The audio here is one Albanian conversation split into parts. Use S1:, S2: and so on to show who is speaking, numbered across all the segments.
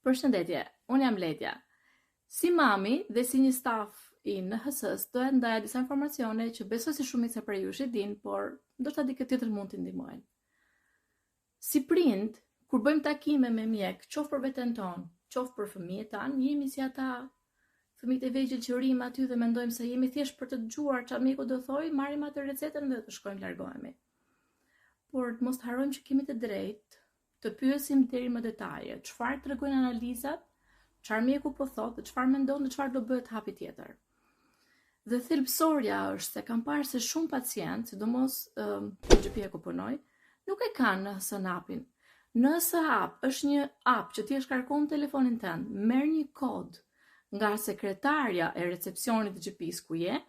S1: Përshëndetje, unë jam Ledja. Si mami dhe si një staf i NHS-s doja të ndaja disa informacione që besoj se shumica prej jush i dinë, por ndoshta dikë tjetër mund t'i ndihmojnë. Si prind, kur bëjmë takime me mjek, qoftë për veten tonë, qoftë për fëmijët tanë, jemi si ata fëmijët e vegjël që rrimë aty dhe mendojmë se jemi thjesht për të dëgjuar çfarë mjeku do thojë, marrim atë recetën dhe të shkojmë largohemi. Por të mos harrojmë që kemi të drejtë të pyesim deri më detaje, çfarë tregojnë analizat, çfarë mjeku po thotë dhe çfarë mendon dhe çfarë do bëhet hapi tjetër. Dhe thelbësorja është se kam parë se shumë pacientë, sidomos në GP ku punoj, nuk e kanë NHS app-in. NHS app është një app që ti e shkarkon në telefonin tënd, merr një kod nga sekretarja e recepcionit të GP-së ku je,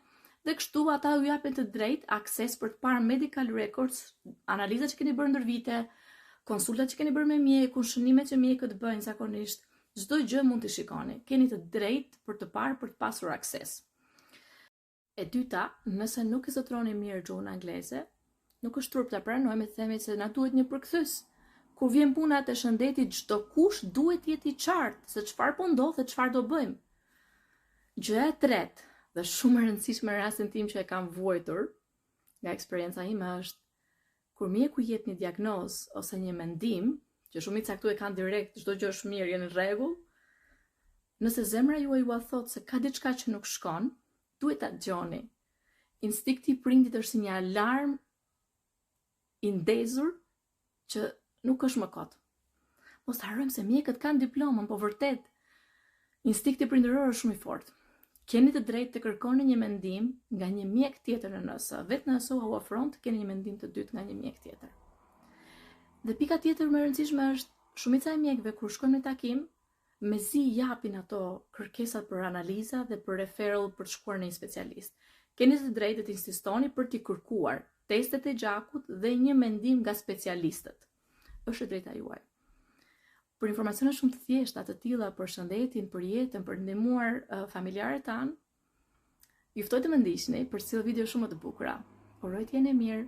S1: dhe kështu ata ju japin të drejtë akses për të parë medical records, analizat që keni bërë ndër vite, konsultat që keni bërë me mjekun, shënimet që mjekët bëjnë zakonisht, çdo gjë mund të shikoni. Keni të drejtë për të parë, për të pasur akses. E dyta, nëse nuk e zotëroni mirë gjuhën angleze, nuk është turp ta pranojmë e të themi se na duhet një përkthyes. Kur vjen puna te shëndeti, çdo kush duhet të jetë i qartë se çfarë po ndodh dhe çfarë do bëjmë. Gjëja e tretë dhe shumë e rëndësishme në rastin tim që e kam vuajtur nga eksperienca ime është kur mjeku jep një diagnozë ose një mendim, që shumica këtu e kanë direkt, çdo gjë është mirë, jeni në rregull. Nëse zemra juaj jua thotë se ka diçka që nuk shkon, duhet ta dëgjoni. Instinkti i prindit është si një alarm i ndezur që nuk është më kot. Mos të harrojmë se mjekët kanë diplomën, po vërtet instinkti prindëror është shumë i fortë. Keni të drejtë të kërkoni një mendim nga një mjek tjetër në NHS. Vetë NHS u ofron të keni një mendim të dytë nga një mjek tjetër. Dhe pika tjetër më e rëndësishme është shumica e mjekëve kur shkojnë në takim, mezi japin ato kërkesat për analiza dhe për referral për të shkuar në një specialist. Keni të drejtë të insistoni për t'i kërkuar testet e gjakut dhe një mendim nga specialistët. Është e drejta juaj. Për informacione shumë të thjeshta të tilla për shëndetin, për jetën, për ndihmuar uh, familjarët tanë, ju ftoj të më ndiqni për të sjellë video shumë më të bukura. Uroj të jeni mirë.